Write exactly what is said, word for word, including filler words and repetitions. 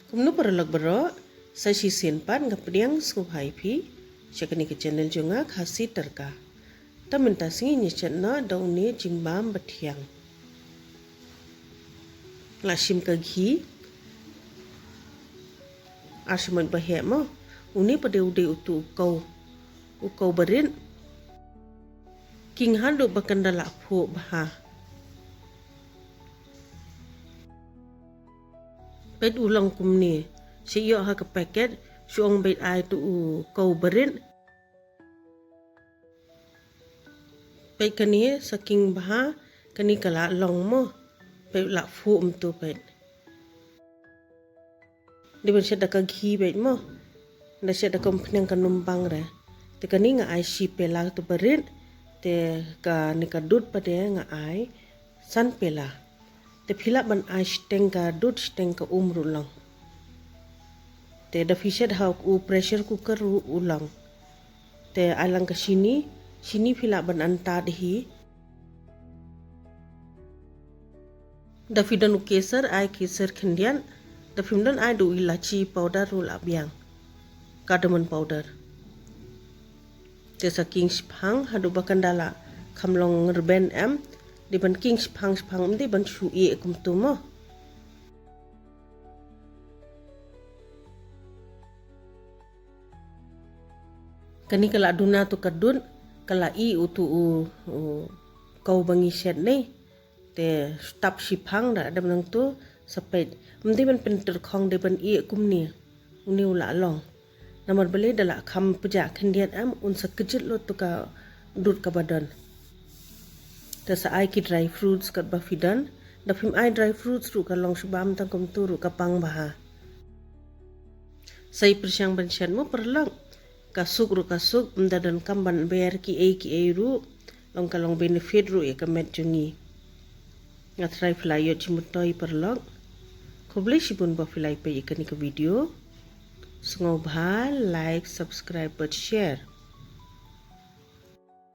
Kumno paralok baroh, sa shisien pat nga pdiang sngewbha ïa phi sha kane ka channel jong nga, Khasi Tadka. Te mynta sngi ngin ïa shet noh da une jingbam bathiang. La shim ka ghee ar shamoit ba heh mo. Une pat de u dei utu u kaw, u kaw barit. King haduh ba kan da la phuh bha. Peit u long kumne. Shu ïoh ha ka packet, shu ong beit ai tu u kaw barit. Peit kane sa king bha, kane ka la long mo. Peit la phuh mynta peit. Dei ban shet da ka ghee beit mo. Da shet da ka umphniang ka numbang re. Te kane nga ai shi pela tu barit. Te kane ka dud pat de nga ai san pela. Te phi lah ban ai shiteng ka dud shiteng ka um ruh long. Te da phi shet ha u pressure cooker ruh u long. Te ai lang ka shini, shini phi lah ban antad hi. Da phi don u kesar, ai kesar khyndiat, da phim don ai da u ilachi powder ruh la biang. Cardamom powder. Te sa king shiphang, haduh ba kan da la kham long rben em, dei ban king shiphang shiphang em, dei ban shu ïeh kumtu mo. Kane ka la duna tu ka dud, ka la ih utu u, u kaw ba ngi shet ne. Te stap shiphang da dam nangtu sa peit. Ym dei ban pyntyrkhong, dei ban ih kumne. Une u la long. Namar balei da la kham pjah khyndiat em, un sa kjit lut tu ka dud kaba don. Te sa ai ki dry fruits katba phi don. Da phim ai dry fruits ruh ka long shibam tang kumtu ruh ka pang bha. Sa ïa pyrshang ban shet mo paralok. Ka suk ruh ka suk, ym da donkam ban ber kiei kiei ruh. Long ka long benefit ruh ïa ka met jong ngi. Nga tharai phi la ïoh jingmyntoi paralok. Khublei shibun ba phi la ïa peit ïa kane ka video. Sngewbha like, subscribe bad share.